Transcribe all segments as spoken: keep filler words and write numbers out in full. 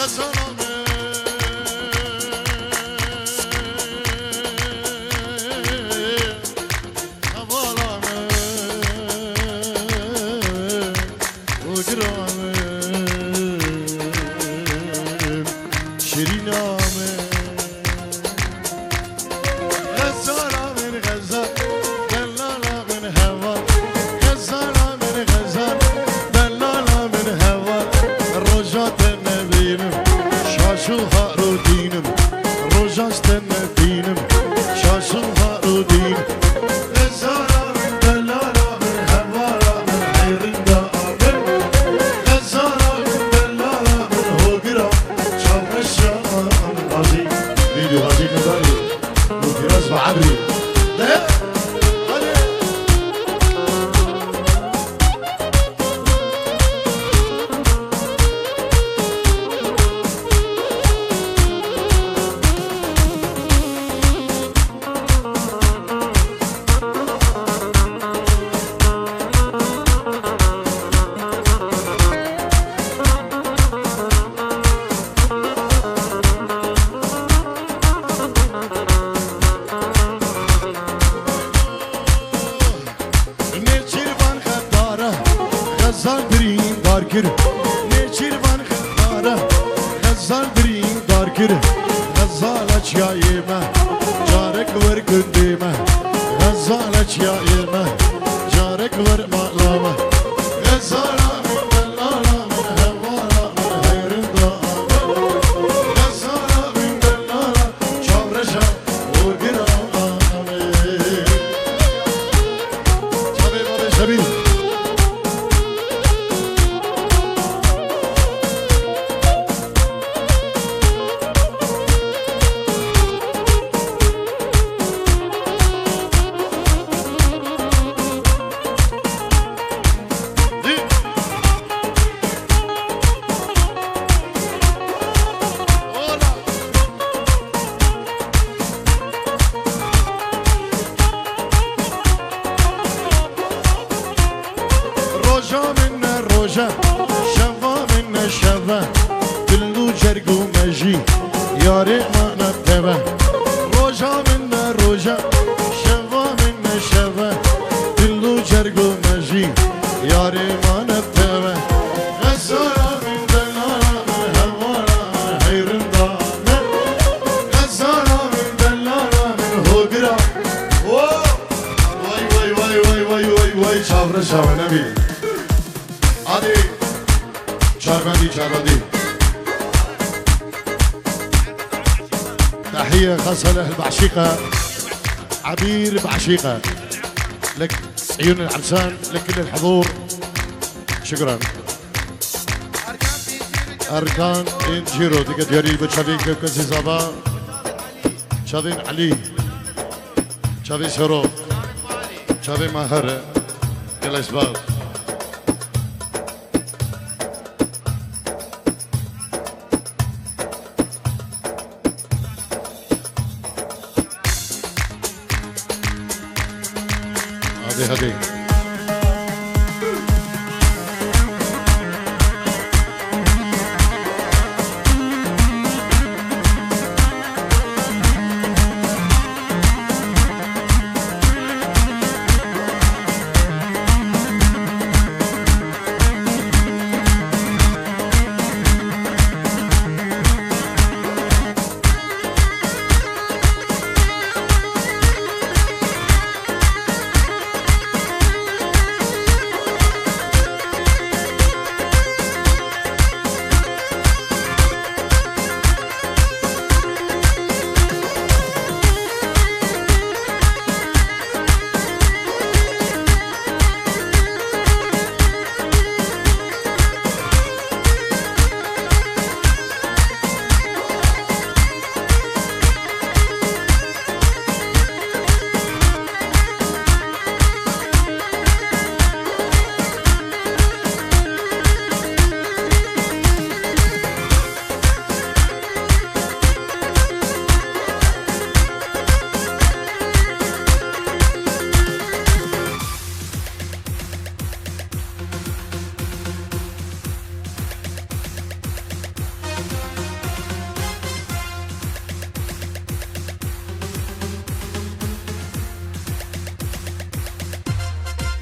Hevala min, ogira min, şirîna min. Xezala min xezal, delala min heval. Xezala min xezal, delala min heval. Roja te nebînim, şaş û har û dînim. Roja te nebînim, şaş û har û dînim. Xezala min, delala min, hevala min, heyrinda min. Xezala min, delala min, hogira, çavreşa min. Hacî, vîdeo Hacî Xezalî. Bu biraz ve Adri. De, hadi. Nêçîrvan xetara, Xezal birîndar kir. Nêçîrvan xetara, Xezal birîndar kir. Xezala çiyayê me, carek wer gundê me. Xezala çiyayê me, carek wer mala me. Xezala min, delala min, hevala min, heyrinda min. Xezala min, delala, çavreşa Roja min ne roja, şeva min ne şeva, dil û cerg û mejî, yarê me ne teve. Roja min ne roja, şeva min ne şeva, dil û cerg û mejî, yarê me ne teve. Xezala min, delala min, hevala min, heyrinda min. Xezala min, delala min, hogira. Oh! Vay, vay, vay, vay, vay, vay, vay, çavreşa we nebî. Hadi. Çarbendî, çarbendî. تحية خاصة لأهل بعشيقة، عبير بعشيقة، لك عيون العرسان، لكل الحضور. شكرا. Erkan Înciro, dike diyarî bi çavên Kewkesê Zava, çavên Elî, çavê Serok, çavê Maher, gelek spas. Hadi, hadi.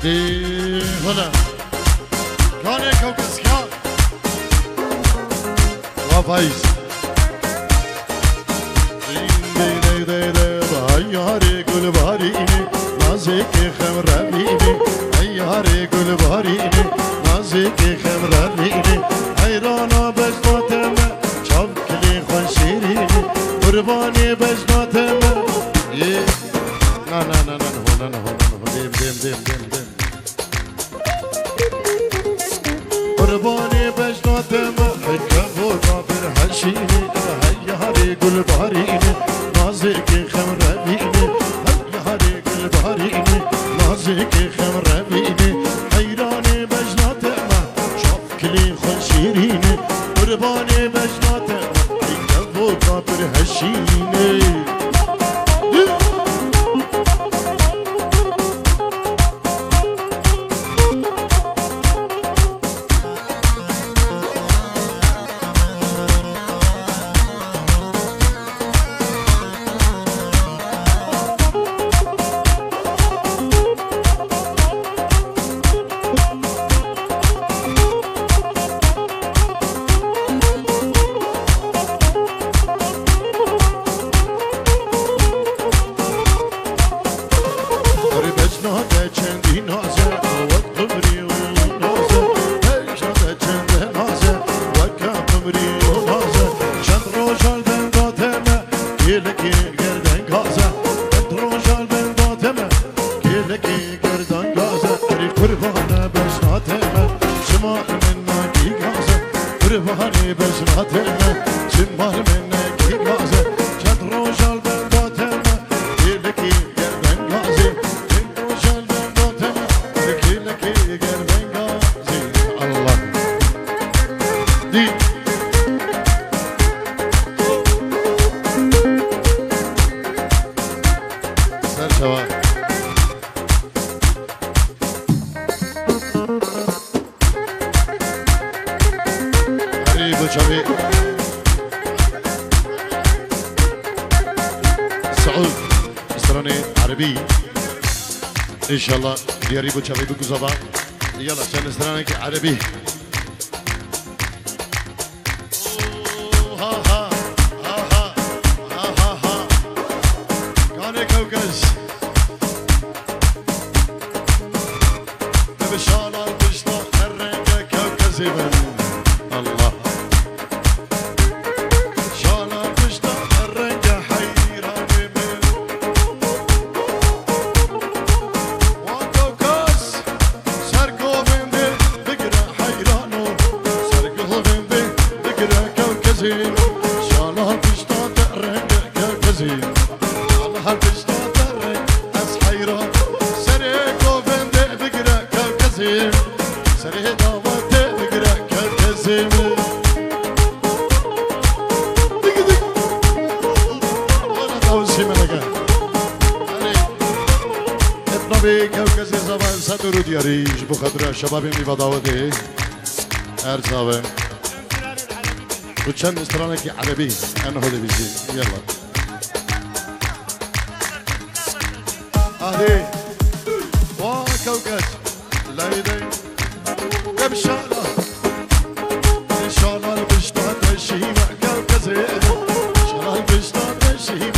Dê hula. Kanê Kewkes ya. Wa Faiz. Dê dê dê dê, ay yarê gulbarînê, nazikê xemrevînê, ay yarê gulbarînê, nazikê xemrevînê, heyrana bejna te me, çav kilê xwe şêrînê, qurbanê bejna te me. Yê. Na, na, na, na, na, ho, na, na, ho, na, na, ho, dêm, dêm, dêm, dêm, dêm. Qurbanê bejna te me, hey kevota bir heşînê, hey yarê gulbarînê, nazikê xemrevînê, hey yarê gulbarînê, nazikê xemrevînê, heyranê bejna te me, çav kilê xwe şêrînê, qurbanê bejna te me, hey kevota bir heşînê. Rê bejna te çendî naze, wek qimrî û naze. Bejna te çende naze, weke qimrî û naze. Çend roja li denda te me, kêlekê gerden gaze. Çend roja li denda te me, kêlekê gerden gaze. Rê qurbane bejna te me, çima li min nakî gaze. Qurbanê bejna te me, çima li min nakî gaze. Çend roja li denda te me, kêlekê gerden gazê, deng rojan denda te me, kêlekê gerden gazê. Allah. Dî. Ser çawa. Erê bo çavê Saûd, stranê erebî. Înşallah diyarî bo çavê bikuzava. Yala, çend stranekî erebî. Ha, ha, ha, ha, ha, ha, ha. Kanê Kewkes. Bi şala pişta her renge Kewkesê bin. Allah. Şala pişta her renge heyranê min. Wa Kewkes, ser govendê bigire heyrano, ser govendê bigire Kewkesê. Şala pişta te renge Kewkesê. Şala pişta te reng ez heyran. Serê govendê bigire Kewkesê. Serê davatê bigire Kewkesê min. Dik dik. Wala tawsî me neke. Erê. Etnabê Kewkesê zava sed û diyarî ji bo xatira şebabên nîva dawetê. Her çawe. Bu çend stranekî erebî. En hodê bîjî. Yalla. Ahê. Wa Kewkes. Leyde. Em şala. Şala pişta te şîme Kewkesê. Şala pişta te şîme.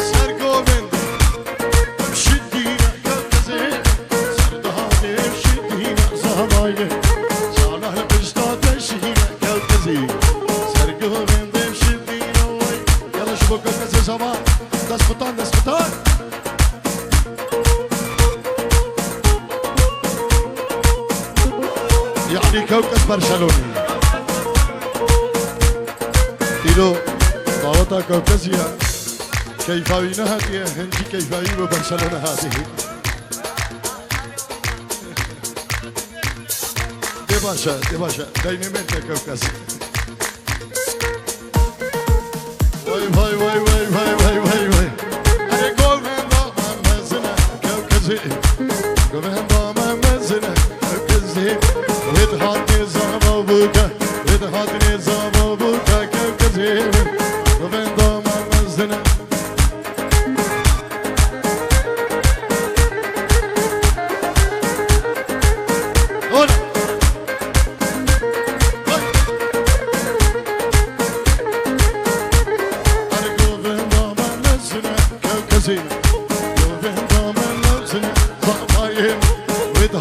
Ser govend. Em şidîne Kewkesê. Ser dahanê em şidîne zamayê. Şala pişta te şîme Kewkesê. Ser govend em şidîne way. Yala ji bo Kewkesê zava. Destxutan, destxutan. Yanî Kewkes Barcelonî. Îro daweta Kewkesî ye. Keyfa wî nehatiye, hincî keyfa wî bo Barcelona hatiye. Dê baş e, dê baş e. Deynê mêr te Kewkes. Vay, vay, vay, vay, vay, vay, vay, vay. Erê govenda me mezin e, Kewkesê. Govenda me mezin e, Kewkesê. Wê dihatê zava bûke, wê dihatê zava bûke, Kewkesê. Govenda me mezin e.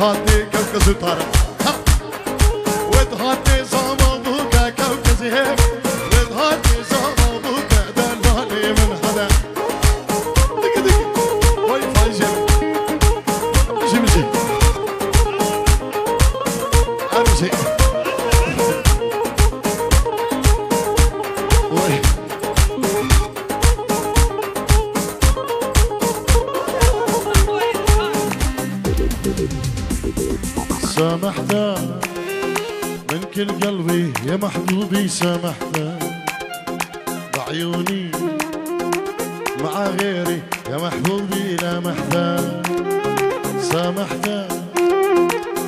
Hatê kewkez û tare. Ha! Wed hatê zama bûke kewkezê. Wed hatê zama bûke delalê min hede. Diki diki. Vay vay jê. Jimci. Ermjê. Vay. سامحتك من كل قلبي يا محبوبي، سامحتك بعيوني مع غيري يا محبوبي لا محتاج. سامحتك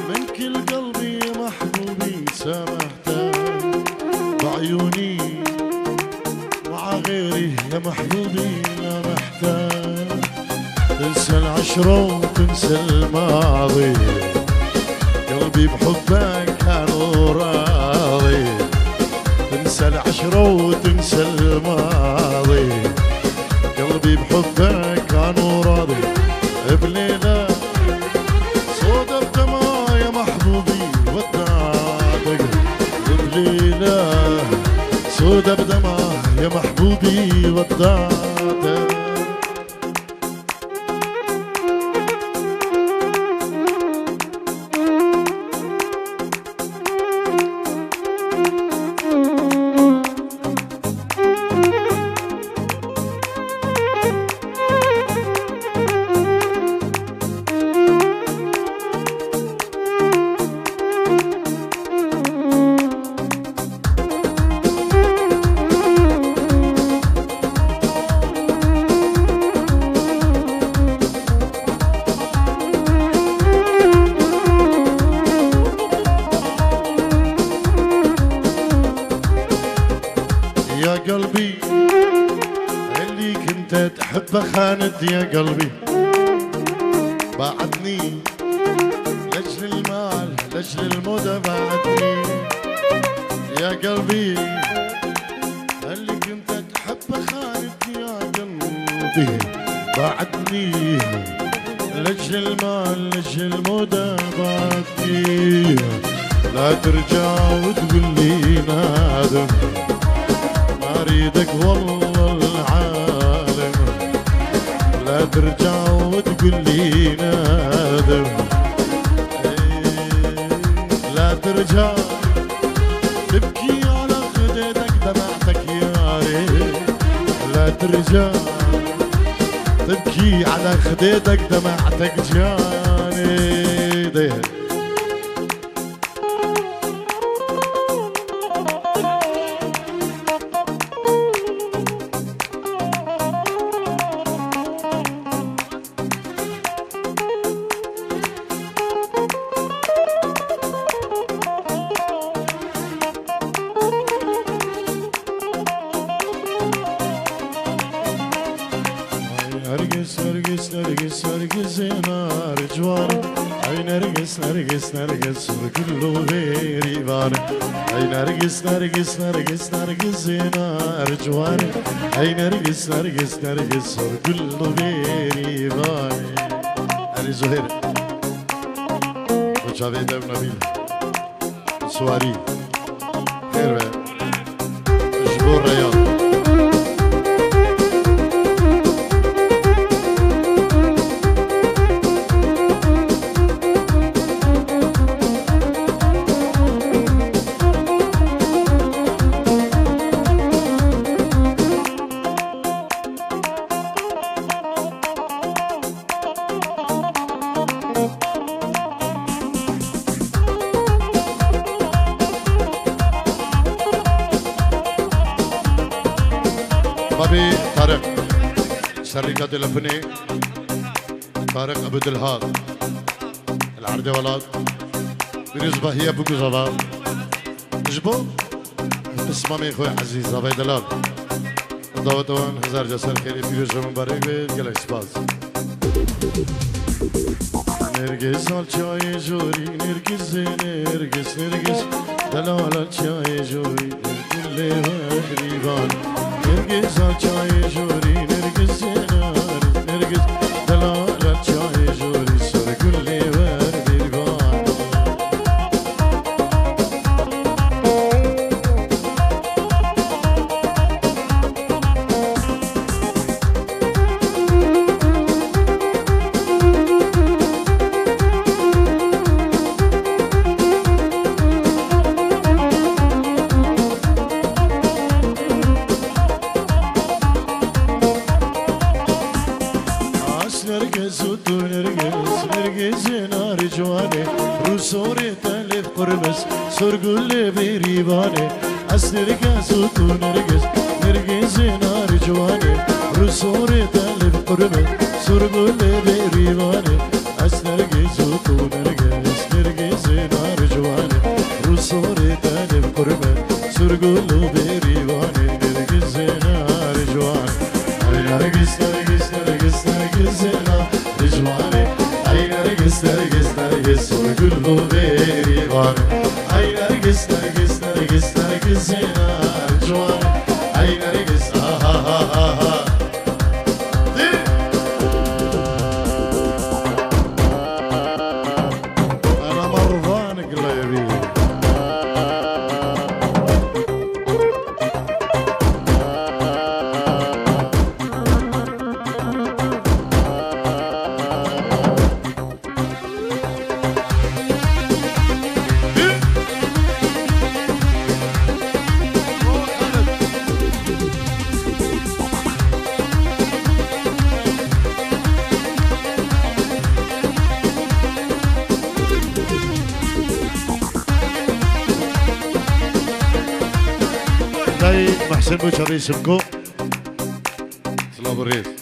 من كل قلبي يا محبوبي، سامحتك بعيوني مع غيري يا محبوبي لا محتاج. تنسى العشرة وتنسى الماضي، قلبي بحبك كان راضي. تنسى العشرة وتنسى الماضي، قلبي بحبك كان راضي. بليلة سودا بدمعة يا محبوبي ودعتك، بليلة سودا بدمعة يا محبوبي ودعتك. يا قلبي، اللي كنت تحبه خانت يا قلبي، بعدني لأجل المال، لأجل الموضة بعدني. يا قلبي، اللي كنت تحبه خانت يا قلبي، بعدني لأجل المال، لأجل الموضة بعدني. لا ترجع وتقول لي نادم، ما أريدك والله العالم. لا ترجع وتقول لي نادم. لا ترجع تبكي على خديتك دمعتك يا ريت. لا ترجع تبكي على خديتك دمعتك جاني. ديه. Ay Nergis, Nergis, Nergis, Nergis ê nar ciwan. Ay Nergis, Nergis, Nergis, sur gul û bêrîvan. Ay Nergis, Nergis, Nergis, Nergis ê nar ciwan. Ay Nergis, Nergis, Nergis, sur gul û bêrîvan. Elî Zuhêr. Bi çavê dev Nebîl. Suwarî. Xêr be. Ji bo rêya. Babî Tarîq. Ser lînka telefonê Tarîq Ebû Dilhad. Li erdê welat. Pîroz be hiye bû ku zava. Ji bo pismamê xwe ezîz, zavayê delal. Daweta wan hezar ca ser xêrê pîroz û mibarek be, gelek spas. Nergis al çayê jorî, Nergis ê Nergis, Nergis, delal al çayê jorî, Nergis lê wer dîvan. Nergis al çayê jorî, Nergis ê Nergis, Nergis, delal al çayê jorî, ser gul lê wer dîvan. Sorgulê berîvanê, ez nergiz û tu nergiz, nergizê narê ciwanê, rûsorê te li bi qurbe. Sorgulê berîvanê, ez nergiz û tu nergiz, nergizê narê ciwanê, rûsorê te li bi qurbe. Sorgul û berîvanê, nergizê narê ciwanê. Ay nergiz, nergiz, nergiz, nergizê narê ciwanê. Ay nergiz, nergiz, nergiz, sorgul û berîvanê. Ay nergiz, nergiz, nergiz, nergizê narê ciwanê. Ay nergiz, aha, ha, ha, ha. Ana mervan gilevî. Dayê Mehsen Boçarî Simko. Silav û rêz.